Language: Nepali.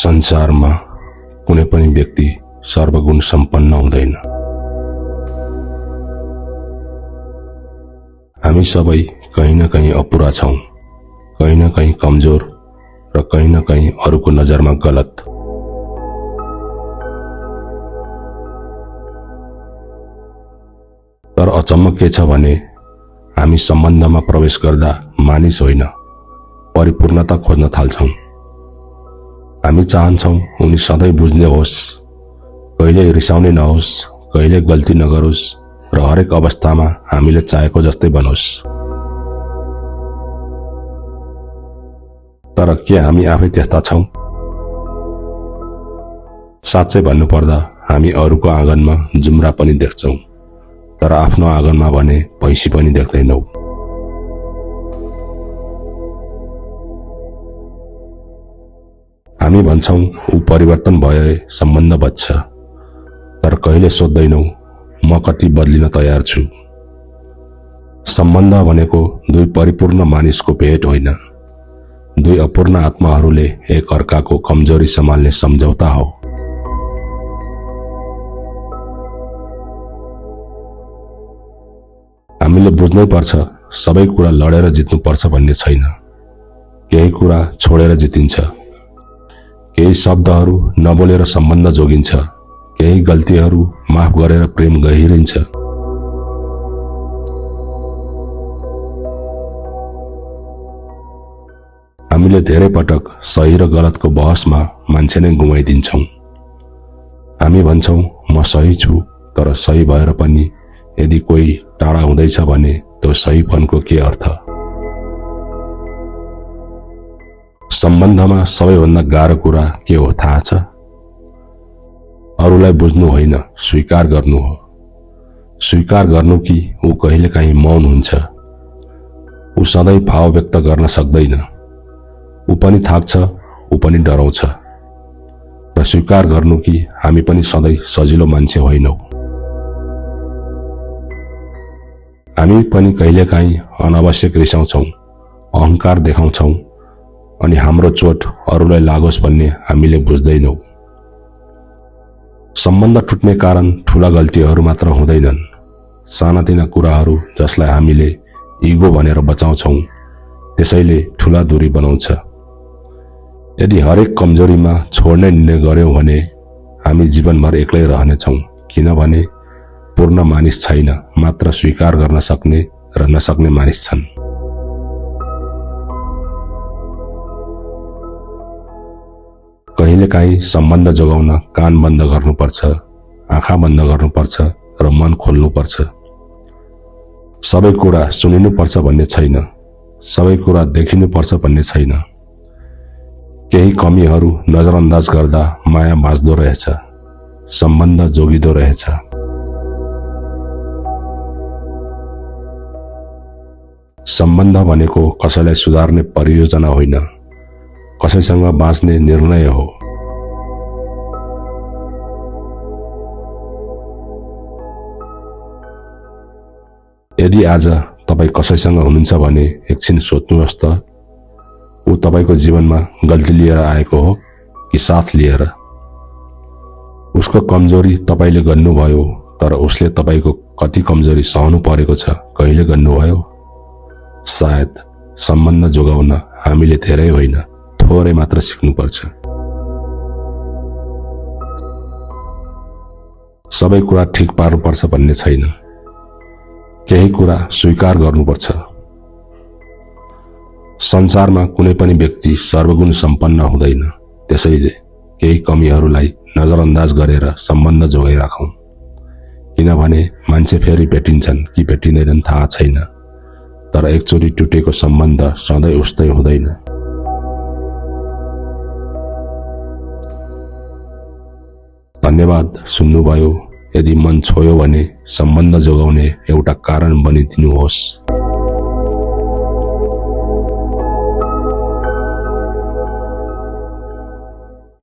संसारमा कुनै पनि व्यक्ति सर्वगुण सम्पन्न हुँदैन। हामी सबै कहीं न कहीं अपुरा छौं, कहीं न कहीं कमजोर र कहीं न कहीं अरूको नजरमा गलत। तर अचम्म के छ भने हामी सम्बन्धमा प्रवेश गर्दा मानिस होइन, परिपूर्णता खोज्न थाल्छौं। हामी चाहन्छौं उनी सधैँ बुझ्ने होस्, कहिले रिसाउने नहोस्, कहिले गल्ती नगरोस् र हरेक अवस्थामा हामीले चाहेको जस्तै बनोस्। तर के हामी आफै त्यस्ता छौं? साच्चै भन्नुपर्दा हामी अरूको आँगनमा जुम्रा पनि देख्छौं, तर आफ्नो आँगनमा भने भैँसी पनि देख्दैनौं। हामी भन्छौं ऊ परिवर्तन भए सम्बन्ध बच्छ, तर कहिले सोध्दैनौं म कति बदलिन तयार छु। सम्बन्ध भनेको दुई परिपूर्ण मानिसको भेट होइन, दुई अपूर्ण आत्माहरूले एक अर्काको कमजोरी सम्हाल्ने सम्झौता हो। हामीले बुझ्नै पर्छ सबै कुरा लडेर जित्नु पर्छ भन्ने छैन। केही कुरा छोडेर जितिन्छ, केही शब्दहरू नबोलेर सम्बन्ध जोगिन्छ, केही गल्तीहरू माफ गरेर प्रेम गहिरिन्छ। हामीले धेरै पटक सही र गलतको बहसमा मान्छे नै गुमाइदिन्छौं। हामी भन्छौं म सही छु, तर सही भएर पनि यदि कोही टाढा हुँदैछ भने त्यो सहीपनको के अर्थ? सम्बन्धमा सबैभन्दा गाह्रो कुरा के हो थाहा छ? अरूलाई बुझ्नु होइन, स्वीकार गर्नु हो। स्वीकार गर्नु कि ऊ कहिलेकाहीँ मौन हुन्छ, ऊ सधैँ भाव व्यक्त गर्न सक्दैन, ऊ पनि थाक्छ, ऊ पनि डराउँछ। र स्वीकार गर्नु कि हामी पनि सधैँ सजिलो मान्छे होइनौं। हामी पनि कहिलेकाहीँ अनावश्यक रिसाउँछौं, अहंकार देखाउँछौं, अनि हाम्रो चोट अरूलाई लागोस् भन्ने हामीले बुझ्दैनौं। सम्बन्ध टुट्ने कारण ठूला गल्तीहरू मात्र हुँदैनन्, सानातिना कुराहरू जसलाई हामीले इगो भनेर बचाउँछौं त्यसैले ठूला दूरी बनाउँछ। यदि हरेक कमजोरीमा छोड्ने निर्णय गर्यौं भने हामी जीवनभर एक्लै रहनेछौं, किनभने पूर्ण मानिस छैन, मात्र स्वीकार गर्न सक्ने र नसक्ने मानिस छन्। कहिलेकाहीँ सम्बन्ध जोगाउन कान बन्द गर्नुपर्छ, आँखा बन्द गर्नुपर्छ र मन खोल्नुपर्छ। सबै कुरा सुनिनुपर्छ भन्ने छैन, सबै कुरा देखिनुपर्छ भन्ने छैन। केही कमीहरू नजरअन्दाज गर्दा माया बाँच्दो रहेछ, सम्बन्ध जोगिदो रहेछ। सम्बन्ध भनेको कसैलाई सुधार्ने परियोजना होइन, कसैसँग बाँच्ने निर्णय हो। यदि आज तपाई कसैसँग हुनुहुन्छ भने एकछिन सोच्नुहोस् त, ऊ तपाईको जीवनमा गल्ती लिएर आएको हो कि साथ लिएर? उसको कमजोरी तपाईले गन्नुभयो, तर उसले तपाईको कति कमजोरी सहनु परेको छ कहिले गन्नुभयो? सायद सम्बन्ध जोगाउन हामीले धेरै होइन, थोरै मात्र सिक्नुपर्छ। सबै कुरा ठिक पार्नुपर्छ भन्ने छैन, केही कुरा स्वीकार गर्नुपर्छ। संसारमा कुनै पनि व्यक्ति सर्वगुण सम्पन्न हुँदैन, त्यसैले केही कमीहरूलाई नजरअन्दाज गरेर सम्बन्ध जोगाइराखौं, किनभने मान्छे फेरि भेटिन्छन् कि भेटिँदैनन् थाहा छैन, तर एकचोटि टुटेको सम्बन्ध सधैँ उस्तै हुँदैन। धन्यवाद सुन्नुभयो। यदि मन छोयो भने सम्बन्ध जोगाउने एउटा कारण बनिदिनुहोस्।